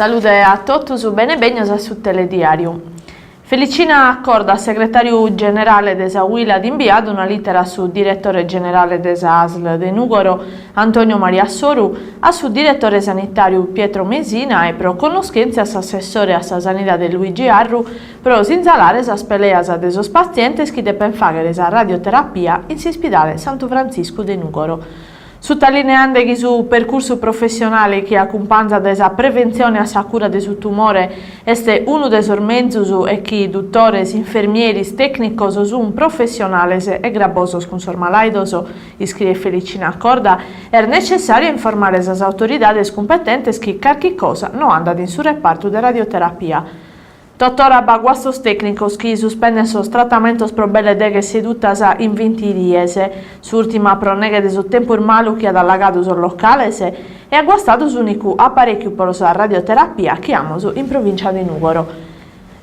Salude a totus, bene bennios a su Telediàriu. Felicina Corda, segretàriu generale de sa Uil at imbiadu una lìtera a su diretore generale de sa Asl de Nùgoro, Antonio Maria Soru, a su diretore sanitàriu Pietro Mesina e pro connoschèntzia a s'assessore a sa Sanidade Luigi Arru pro sinzalare sas peleas de sos patzientes chi depent fàghere sa radioterapia in s'ispidale Santu Frantziscu de Nùgoro. Sutalineande chi su percursu professionale chi acumpanzat dae sa preventzione a sa cura de su tumore est unu de sos menzus e chi dutores, infermieris, tècnicos sunt professionales e grabosos cun sos malàidos, iscriet Felicina Corda, est netzessàriu a informare sas autoridades cumpetentes chi carchi cosa no andat in su repartu de radioterapia. Totora b'at guastos tècnicos chi suspendent sos tratamentos pro belle deghe sedutas in binti dies, s'ùrtima pro neghe de su tempus malu chi at allagadu sos locales e at guastadu s'ùnicu aparèchiu pro sa radioterapia chi amus in provìncia de Nùgoro.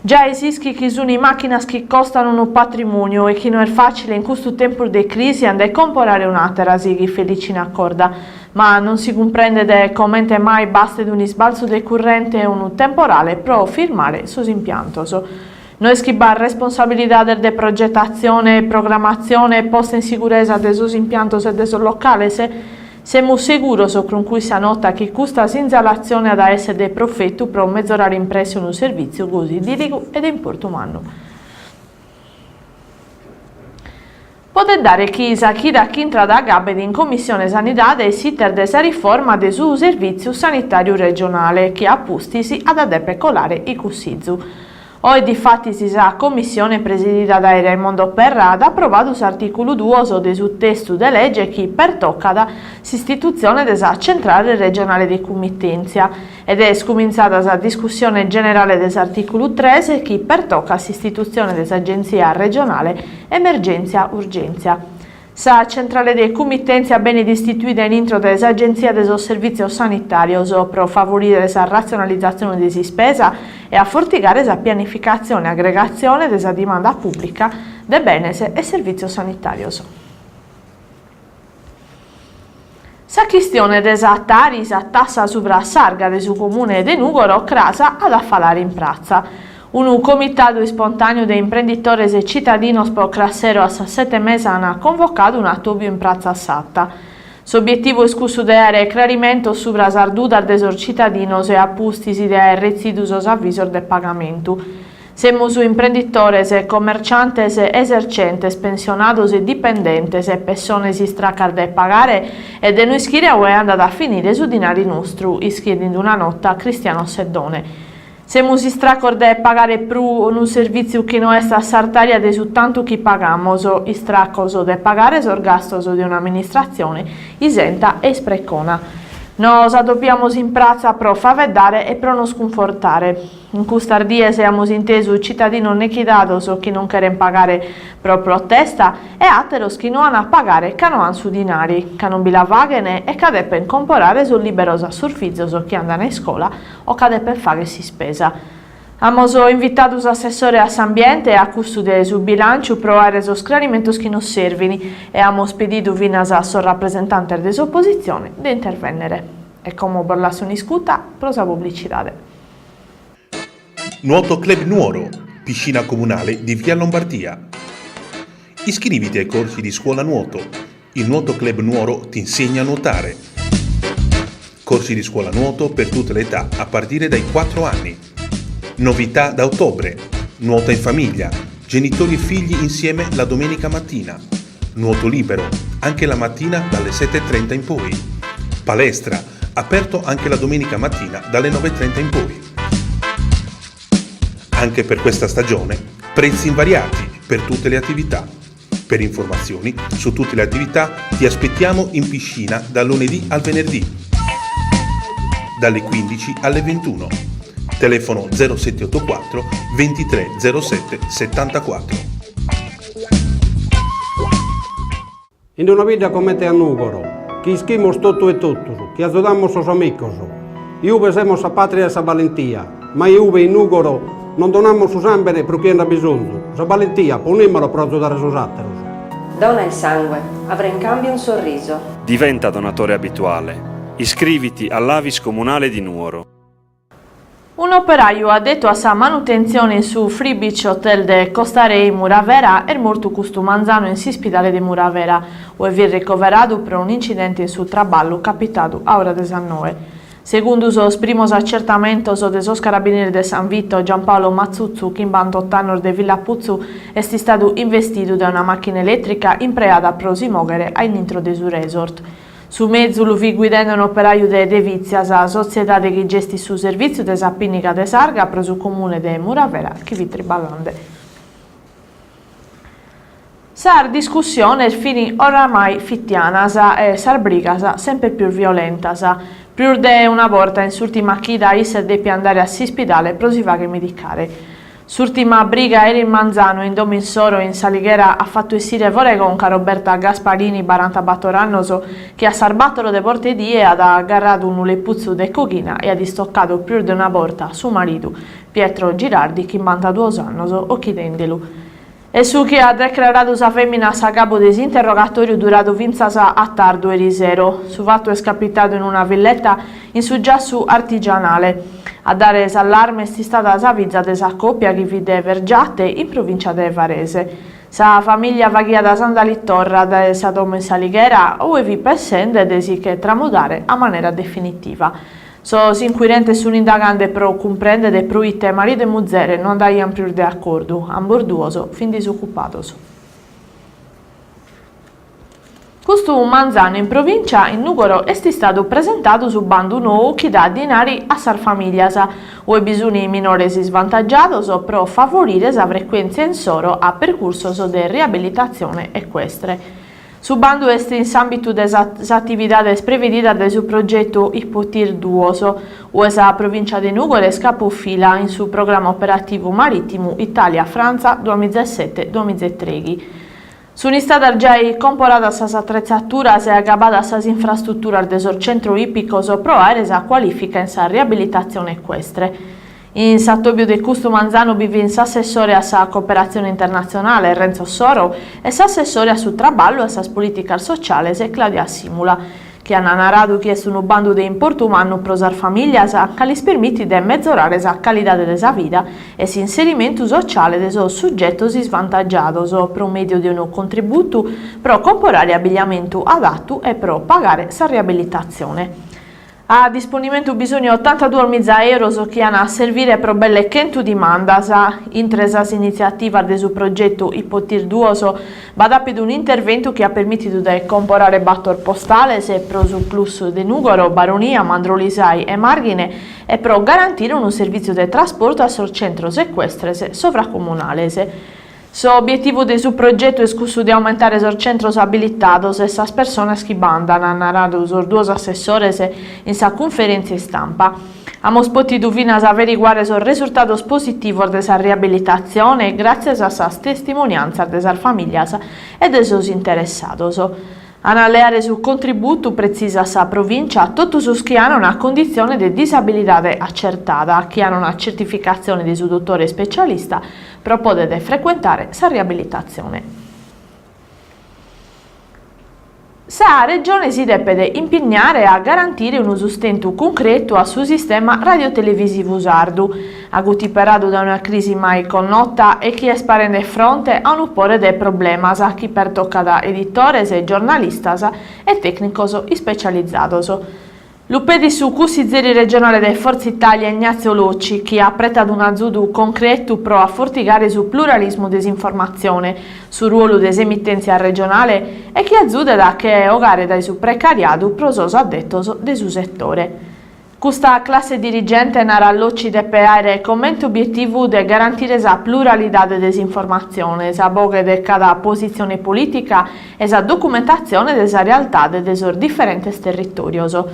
Giai s'ischit chi sunt màchinas chi costan unu patrimòniu e chi no est fàcile in custu tempus de crisi a nde comporare un'àtera, sighit Felicina Corda. Ma non si cumprendet comente mai bastet un'isbaltzu de currente e unu temporale pro firmare sos impiantos. No est chi b'at responsabilidades de progetatzione e programmatzione e posta in siguresa de sos impiantos e de sos locales? Semus seguros, concruit sa nota, chi custa sinzalatzione at a èssere de profetu pro mezorare in presse unu servìtziu gosi dìligu e de importu mannu. Podet dare chi sa chida ch'intrat agabet in Commissione Sanidade s'iter de sa riforma de su Servìtziu Sanitàriu Regionale, chi a pustis at a dèpere colare in Cussizu. Oe difatis sa Commissione presidida dae Raimondo Perra at aprovadu s'artìculu duos de su testu de lege chi pertocat s'istitutzione de sa Centrale Regionale de Cummitèntzia ed est cumintzada sa discussione generale de s'artìculu tres chi pertocat s'istitutzione de s'Agentzia Regionale Emergèntzia Urgèntzia. Sa centrale de cummitèntzia benit istituida in intro de s'Agentzia de sos Servìtzios Sanitàrios pro favorire sa ratzionalizatzione de s'ispesa e afortigare sa pianificatzione e agregatzione de sa dimanda pùblica de benes e servìtzios sanitàrios. Sa chistione de sa Tari, sa tassa subra s'arga de su Comune de Nùgoro, cras at a falare in pratza. Unu comitadu ispontàneu de imprenditores e citadinos pro cras sero a sas sete e mesa ant convocadu un'atòbiu in pratza Satta. S'obietivu est cussu de àere crarimentos subra sas dudas de sos citadinos e a pustis de àere retzidu sos avisos de pagamentu. Semus imprenditores, commerciantes, esercentes, pensionados e dipendentes, pessones istracas de pagare e de no ischire a ue andat a finire su dinari nostru, iscriet in una nota Cristiano Seddone. Semus istracos de pagare pro unu servìtziu chi no est a s'artària de su tantu chi pagamos, istracos de pagare sos gastos de un'amministratzione isenta e isprecona. Nos adobiamos in pratza pro faeddare e pro nos cunfortare. In custas dies amus intesu citadinos nechidados chi non cherent pagare pro protesta e àteros chi no an a pagare ca no an su dinari, ca non bi la faghen e ca depent comporare sos liberos a sos fizos chi andan a iscola o ca depent fagher s'ispesa. Amus invitadu s'assessore a s'ambiente e a cussu de su bilànciu pro àere sos crarimentos chi nos servin e amus pedidu finas a sos rapresentantes de s'opositzione de intervènnere. E como bos lasso un'iscuta pro sa publicidade. Nuoto Club Nuoro, piscina comunale di via Lombardia. Iscriviti ai corsi di scuola nuoto. Il Nuoto Club Nuoro ti insegna a nuotare. Corsi di scuola nuoto per tutte le età a partire dai 4 anni. Novità da ottobre. Nuota in famiglia. Genitori e figli insieme la domenica mattina. Nuoto libero, anche la mattina dalle 7.30 in poi. Palestra, aperto anche la domenica mattina dalle 9.30 in poi. Anche per questa stagione, prezzi invariati per tutte le attività. Per informazioni su tutte le attività ti aspettiamo in piscina dal lunedì al venerdì, dalle 15 alle 21. Telefono 0784 23 07 74. In una bidda comente a Nùgoro, chi ischimus totu e totus, chi azudamus sos amicos, iube semus sa pàtria 'e sa balentia, ma iube in Nùgoro non donamus su sàmbene pro chie nd'at bisonzu, sa balentia ponìmala pro azudare sos àteros. Dona il sangue, avrai in cambio un sorriso. Diventa donatore abituale. Iscriviti all'Avis Comunale di Nuoro. Un'operaju addetu a sa manutentzione in su Free Beach Hotel de Costa Rei in Muravera est mortu custu manzanu in s'ispidale de Muravera, ue fit ricoveradu pro un'incidente in su traballu capitadu a ora de sas noe. Segundu sos primos acertamentos de sos carabineris de San Vito, Giampaolo Mazzuzzu, chimbantot'annos de Villaputzu, est istadu investidu dae una màchina elètrica impreada pro si mòghere a in intro de su resort. Su mezu lu fit guidende un'operaju de Devizia, sa sotziedade chi gestit su servìtziu de sa pìnniga de s'arga pro su comune de Muravera chi fit triballende. Sas discussiones fin oramai fitianas e sas brigas semper pius violentas. Pius de una borta in s'ùrtima chida isse depiat andare a s'ispidale pro si fagher medicare. S'ùrtima briga eris manzanu in domo insoro in S'Alighera at fatu essire fora 'e conca Roberta Gasparini, barantabator annos, chi a sas bàtoro de bortedie at agarradu unu leputzu de coghina e at istocadu prus de una borta su maridu, Pietro Girardi, chimbantaduos annos, ochidendelu. Est su chi at decraradu sa fèmina a s'agabu de s'interrogatòriu duradu fintzas a tardu erisero. Su fatu est capitadu in una villeta in su giassu artigianale. A dare s'allarme est istada sa fiza de sa còpia chi fit de Vergiate, in provìncia de Varese. Sa famìllia faghiat s'andalitorra dae sa domo in S'Alighera, ue fit pensende de si che tramudare a manera definitiva. Sos incuirentes sun indagande pro cumprèndere proite maridu e muzere no andaian prus de acordu, ambos duos fin disocupados. Custu manzanu in provìncia, in Nùgoro, est istadu presentadu su bandu nou chi dat dinari a sas famìlias, ue bi sun minores isvantagiados, pro favorire sa frecuèntzia insoro a percursos de riabilitatzione ecuestre. Su bandu est in s'àmbitu de sas atividades prevididas dae su progetu Ippotir Duos, ue sa Provìncia de Nùgoro est capofila in su programma operativu marìtimu Itàlia-Frantza duamizasete duamizatrèighi. Sunt istadas giai comporadas sas atretzaturas e agabadas sas infrastruturas de sos centro ìpicos pro àere sa cualìfica in sa riabilitatzione ecuestre. In s'atòbiu de custu manzanu bi fin s'assessore a sa cooperatzione internatzionale, Renzo Soro, e s'assessore a su traballu e a sas polìticas sociales, Claudia Simula, chi an naradu chi est unu bandu de importu mannu pro sas famìlias ca lis permitit de mezorare sa calidade de sa vida e s'inserimentu sociale de sos sugetos isvantagiados pro mèdiu de unu contributu pro comporare abbigliamentu adatu e pro pagare sa riabilitatzione. A disponimentu bi sunt otantaduos miza euros chi an a servire pro belle chentu dimandas. Intre sas initziativas de su progetu Ippotir Duos b'at àpidu un'interventu chi at permìtidu de comporare bator postales pro su plus de Nùgoro, Baronia, Mandrolisai e Màrghine e pro garantire unu servìtziu de trasportu a sos centros ecuestres sovracomunales. S'obietivu de su progetu est cussu de aumentare sos centros abilitados e sas personas chi b'andan, an naradu sos duos assessores in sa cunferèntzia istampa. Amus pòtidu finas averiguare sos resurtados positivos de sa riabilitatzione gràtzias a sas testimoniàntzias de sas famìlias e de sos interessados. An a leare su contributu, pretzisat sa Provìncia, totu sos chi an una conditzione de disabilidade acertada, chi an una certificatzione de su dotore ispecialista pro poder frecuentare sa riabilitatzione. Sa Regione si depet impignare a garantire unu sustentu cuncretu a su sistema radiotelevisivu sardu, agutiperadu dae una crisi mai connota e chi est parende fronte a unu pore de problemas chi pertocat editores, giornalistas e tècnicos ispecializados. Lu pedit su cussizeri regionale de Forza Italia Ignazio Locci, chi apretat un'azudu concretu pro afortigare su pluralismu de s'informatzione, su ruolu de s'emitèntzia regionale e chi azudet a che 'ogare dae su precariadu pro sos addetos de su setore. Custa classe dirigente, narat Locci, depet àere comente obietivu de garantire sa pluralidade de s'informatzione, sa boghe de cada positzione polìtica e sa documentatzione de sa realtade de sos diferentes territòrios.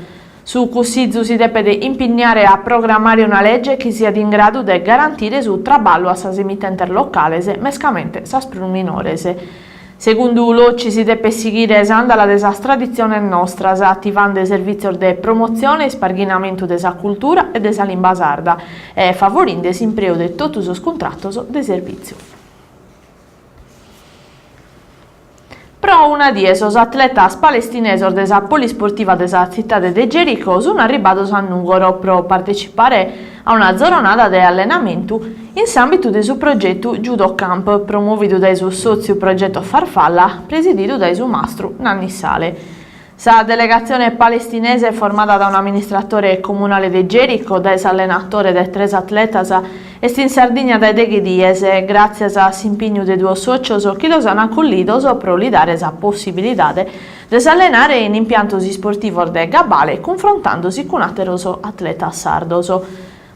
Su Cussizu si depet impignare a programmare una lege chi siat in gradu de garantire su traballu a sas emitentes locales, mescamente sas prus minores. Segundu Locci si depet sighire s'àndala de sas traditziones nostras, ativande servìtzios de promotzione e isparghinamentu de sa cultura e de sa limba sarda e favorinde s'impreu de totu sos cuntratos de servìtziu. Pro una die sos atletas palestinesos de sa Polisportiva de sa tzitade de Gerico sunt arribados a Nùgoro pro partecipare. a una zoronada de allenamentu in s'àmbitu de su progetu Judo Camp, promòvidu dae su sòtziu Progetto Farfalla, presididu dae su mastru Nanni Sale. Sa delegatzione palestinesa formada da un'amministratore comunale de Gerico, dae s'allenatore de tres atletas, est in Sardigna dae deghe dies, gràtzias a s'impignu de duos sòcios chi los an acollidos pro li dare sa possibilidade de s'allenare in impiantos isportivos de gabbale cunfrontandosi cun àteros atletas sardos.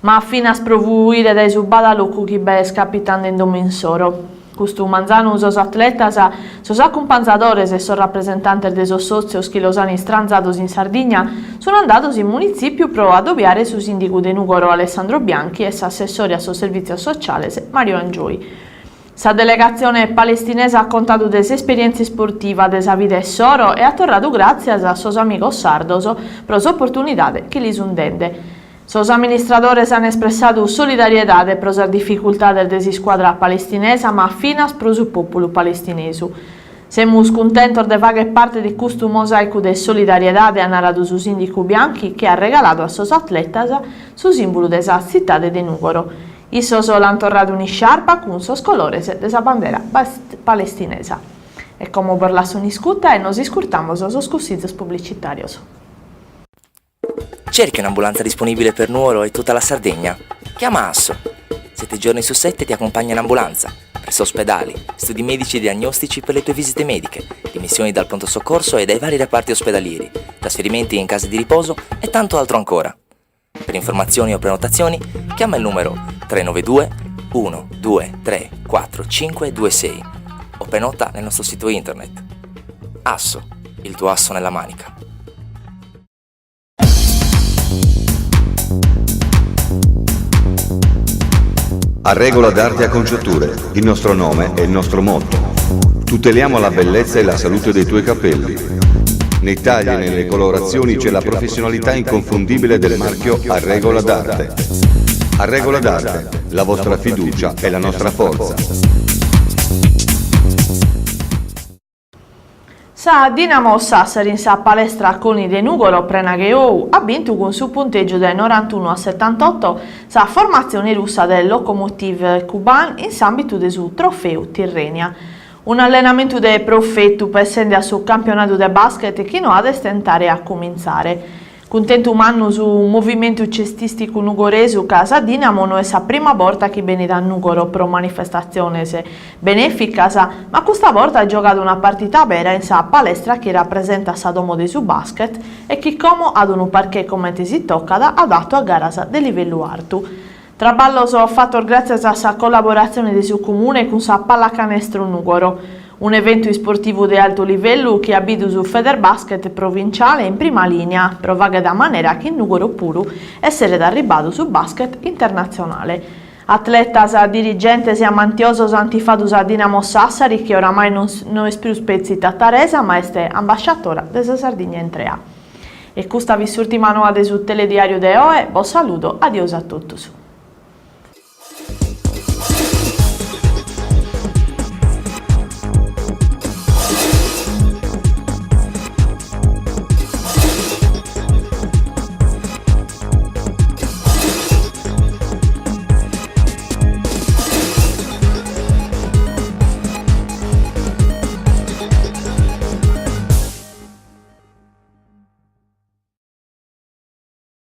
Ma finas pro fuire dae su badalocu chi b'est capitande in domo insoro. Custu manzanu sos atletas, sos acumpanzadores e sos rapresentantes de sos sòtzios chi los an istranzados in Sardigna sun andados in munitzìpiu pro adobiare su sìndigu de Nùgoro Alessandro Bianchi e s'assessore a sos servìtzios sociales Mario Angioy. Sa delegatzione palestinesa at contadu de s'esperièntzia isportiva de sa vida issoro e at torradu gràtzias a sos amigos sardos pro s'oportunidade chi li sunt dende. Sos amministradores an espressadu solidariedade pro sas dificultades de s'iscuadra palestinesa ma finas pro su pòpulu palestinesu. Semus cuntentos de fagher parte de custu mosàicu de solidariedade, at naradu su sìndicu Bianchi chi at regaladu a sos atletas su sìmbulu de sa tzitade de Nùgoro. Issos l'ant torradu un'isciarpa cun sos colores de sa bandera palestinesa. E como bos lasso un'iscuta e nos iscurtamos sos cussizos publicitàrios. Cerchi un'ambulanza disponibile per Nuoro e tutta la Sardegna? Chiama Asso. Sette giorni su sette ti accompagna in ambulanza, presso ospedali, studi medici e diagnostici per le tue visite mediche, dimissioni dal pronto soccorso e dai vari reparti ospedalieri, trasferimenti in case di riposo e tanto altro ancora. Per informazioni o prenotazioni chiama il numero 392 1 2 3 4 5 2 6 o prenota nel nostro sito internet. Asso, il tuo asso nella manica. A regola d'arte acconciature, il nostro nome è il nostro motto. Tuteliamo la bellezza e la salute dei tuoi capelli. Nei tagli e nelle colorazioni c'è la professionalità inconfondibile del marchio A Regola d'Arte. A Regola d'Arte, la vostra fiducia è la nostra forza. Sa Dinamo Sassari in sa palestra Coni de Nùgoro prena che ou at bintu cun su puntègiu de norantunu a setantoto sa formatzione russa de Lokomotiv Kuban in s'àmbitu de su Trofeu Tirrenia. Un'allenamentu de profetu pessende a su campionadu de basket chi no at a istentare a cumintzare. Cuntentu mannu su movimentu cestìsticu nugoresu ca sa Dinamo no est sa prima borta chi benit a Nùgoro pro manifestatziones benèficas, ma custa borta at giogadu una partita bera in sa palestra chi rapresentat sa domo de su basket e chi como at unu parquet comente si tocat adatu a garas de livellu artu. Traballos fatos gràtzias a sa collaboratzione de su Comune cun sa Pallacanestro Nùgoro. Un'eventu isportivu de altu livellu chi at bidu su Federbasket provinciale in prima lìnia pro fàghere a manera chi in Nùgoro puru esseret arribbadu su basket internatzionale. Atletas, dirigentes e amantiosos ant fatu sa Dinamo Sassari chi oramai no est prus petzi tataresa ma est ambasciatora de sa Sardigna intrea. E custa fit s'ùrtima noa de su telediàriu de oe, bos saludo, adiosu a totus.